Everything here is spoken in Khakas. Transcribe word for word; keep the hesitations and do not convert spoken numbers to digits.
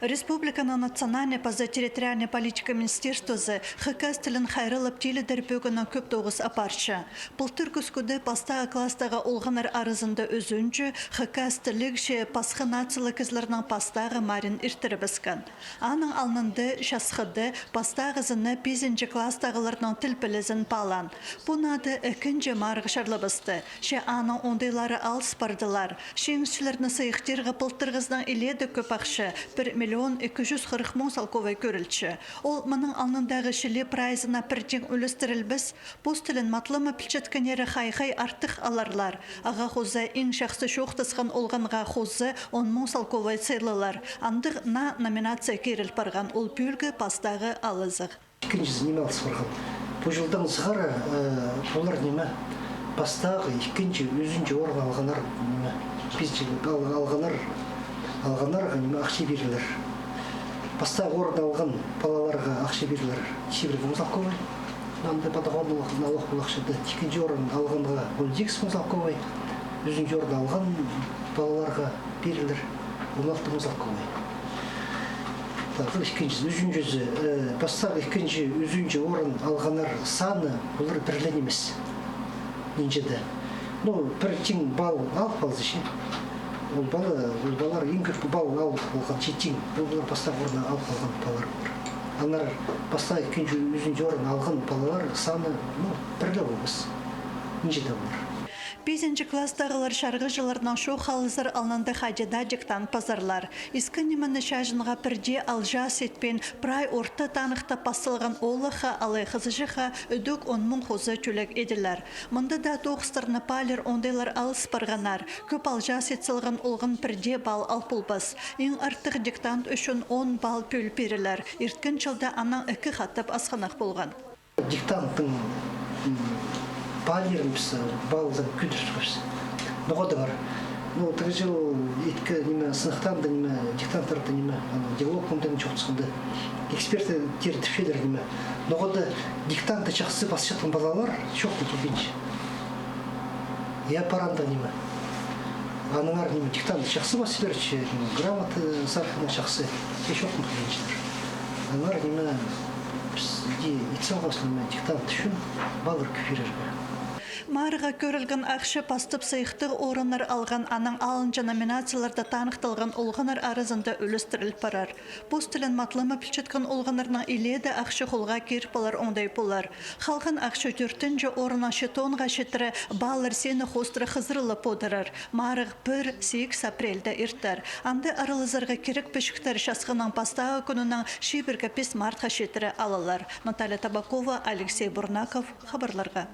Республиканың национальнай паза территориальнай политика министерствозы хакас тілін хайраллап тилідер пӧгіннең кӧп тоғыс апарча. Пылтыр кӱскӱде пастағы класстағы олғаннар аразында ӱзінҷі хакас тіліг че пасха нациялығ кізілернің пастағы марин иртірібіскен. Аның алнында часхыда пастағызына пизінҷі класстағыларның тіл пілізін паалаан. Пу нада ікінҷі марығ чарлабысты. Че аның оңдайлары алыс пардылар. Чиңісчілерні сыйыхтирға пылтырғызынаң илееде кӧп ахча, пір миллион ікі чӱс хырых муң салковай кӧрілче. Ол мының алнындағы чіли прайзына пір тиң ӱлестірілбес. Пос тілін матлама пілчеткеннері хай-хай артых аларлар. Ағаа хоза иң чахсы чоохтасхан олғанға хоза он муң салковай сыйлылар. Андағ наа номинация киріл парған, ол пӧлгі пастағы алызығ. Ікінҷізі ниме алыс парған? Пу чылдаң сығара, э, пулар ниме, пастағы, ікінҷі, ӱзінҷі орын алғаннар, ниме, пизінҷі ал-, алғаннар, алғаннарға ниме ахча пирілер. Пастағы орын алған палаларға ахча пирілер чибіргі муң салковай. Анда подоходный налог пол ахчада. Ікінҷі орын алғанға он сигіс муң салковай. Ӱзінҷі орын алған палаларға пирілер он алты муң салковай. Так, ікінҷізі, ӱзінҷізі, э, пастағы ікінҷі, ӱзінҷі орын алғаннар саны, олар пір ле нимес. Нинҷе-де. Ну, пір тиң балл алып алза, че. Ол пала, ол палалар иң кӧп балл алып алған, че тиң. Ол палалар пастағы орын алып алған палалар. Аннаңар пастағы ікінҷі, ӱзінҷі орын алған палалар саны, ну, пір ле полбас. Нинҷе-де полар. Пизінҷі класстағылар чарғыҷыларнаң чоох алызар алнында хайди даа диктант пазарлар. Искі нимені чаҷынға пірдее алҷаас итпин, прай орта таныхта пас салған оолахха алай хызыҷахха ідӧк он муң хоза тӧлег иділер. Мында даа тоғыстарны паалир оңдайлар алыс парғаннар. Кӧп алҷаас ит салған олған пірдее балл ал полбас. Иң артых диктант ӱчӱн он балл пӧл пирілер. Ирткен чылда анаң ікі хатап асхынах полған. Диктанттың, м, паалирын піс, э, балларны кӧдірібіс. Ноға-да пар. Ну, тігі чыл итке, ниме, сынахтарда, ниме, диктанттарда, ниме, аны, диалог пунктын чоохтасханда, эксперттер тіпчелер, ниме. Ноға-да диктантты чахсы пасчатхан палалар чоохтап килбинче. Я, парандағ, ниме. Аннаңар, ниме, диктантты чахсы пасчалар, че, ниме, грамота сархына чахсы, че чоохтап килбинчелер. Аннаңар, ниме, піс иди ит салғабыс, ниме, диктант ӱчӱн баллар кӧп пирерге. Марығға кӧрілген ахча пастап сыйыхтығ орыннар алған, анаң алынҷа номинацияларда таныхталған олғаннар аразында ӱлестіріл парар. Пос тілін матлама пілчеткен олғаннарның илееде ахча холға кир полар оңдай полар. Халған ахча тӧртінҷі орыннаң читонға читіре баллар сині хоостыра хызырылып одырар. Марығ пір-сигіс апрельде иртер. Анда аралазарға кирек пічіктер часхының пастағы кӱнінең чибіргі пис мартха читіре алылар. Наталья Табакова, Алексей Бурнаков, хабарларға.